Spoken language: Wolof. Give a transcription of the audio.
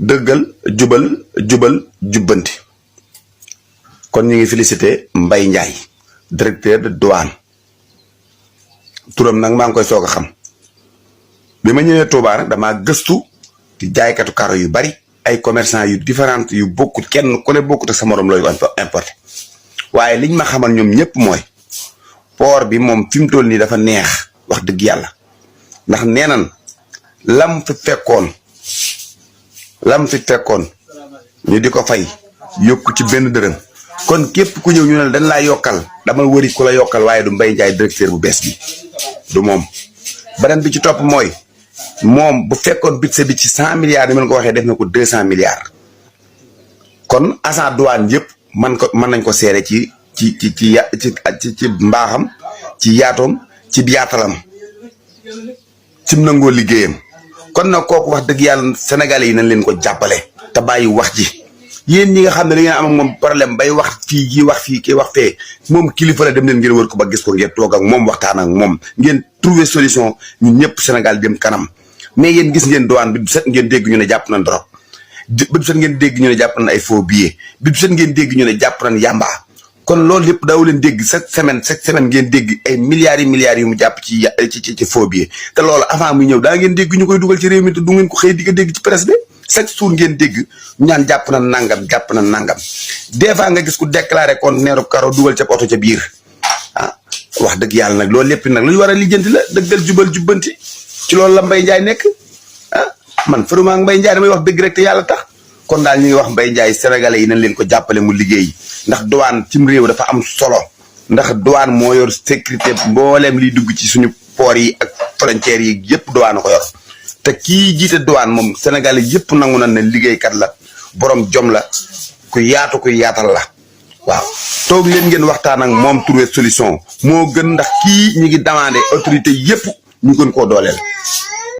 dëggal jubal jubbanti kon ñu ngi félicité Mbaye Ndiaye directeur de douane turam nag maa ngi koy soog a xam bi ma ñëwee Touba nag damaa gëstu di jaaykatu karo yu bari ay commerçant yu différent yu bokkut kenn ku ne bokkut ak sa morom looy importé waaye liñ ma xamal ñoom ñëpp mooy port bi moom fi mu toll nii dafa neex wax dëgg yàlla ndax nee nan lam fi fekkoon ñu di ko fay yokku ci benn dërëm kon képp ku ñëw ñu ne dañ laa yokkal dama wëri ku la yokkal waaye du Mbaye Ndiaye directeur bu bees bi du moom. beneen bi ci topp mooy moom bu fekkoon budget bi ci 100 milliards ni ma ko waxee def na ko 200 milliards kon agent douane yëpp mën nañ ko seere ci mbaaxam ci yaatoom ci yaatalam ci nangoo liggéeyam kon nag kooku wax dëgg yàlla sénégalais yi nañ leen ko jàppale te bàyyi wax ji yéen ñi nga xam ne da ngeen am ak moom problème bay wax fii kii wax fii kii wax fee moom kilifa la dem leen ngeen wër ko ba gis ko ngeen toog ak moom waxtaan ak moom ngeen trouver solution ñun ñëpp Sénégal dem kanam mais yéen gis ngeen douane bi bu set ngeen dégg ñu ne jàpp nañ drogue bi bu set ngeen dégg ñu ne jàpp nañ ay faux billets bi bu set ngeen dégg ñu ne jàpp nañ yamba kon loolu lépp daaw leen dégg chaque semaine ngeen dégg ay milliards yu mu jàpp ci faux billets te loolu avant muy ñëw daa ngeen dégg ñu koy dugal ci réew mi te du ngeen ko xëy di ko dégg ci presse bi chaque jour ngeen dégg ñaan jàpp na nangam des fois nga gis ku déclaré conteneur karo dugal ca oto ca biir wax dëgg yàlla nag loolu lépp nag lu ñu war a lijjanti la dëggal jubbanti ci loolu la Mbaye Ndiaye nekk man vraiment Mbaye Ndiaye damay wax dëgg rek te yàlla tax kon daal ñu ngi wax Mbaye Ndiaye sénégalais yi nañ leen ko jàppale mu liggéey ndax douane cim réew dafa am solo ndax douane moo yor sécurité mbooleem liy dugg ci suñu port yi ak frontières yi yëpp douane ko yor te kii jiite douane moom sénégalais yëpp nangu na ne liggéeykat la borom jom la ku yaatal la waaw toog leen ngeen waxtaan ak moom trouver solution moo gën ndax kii ñi ngi demandé autorité yëpp ñu gën koo dooleel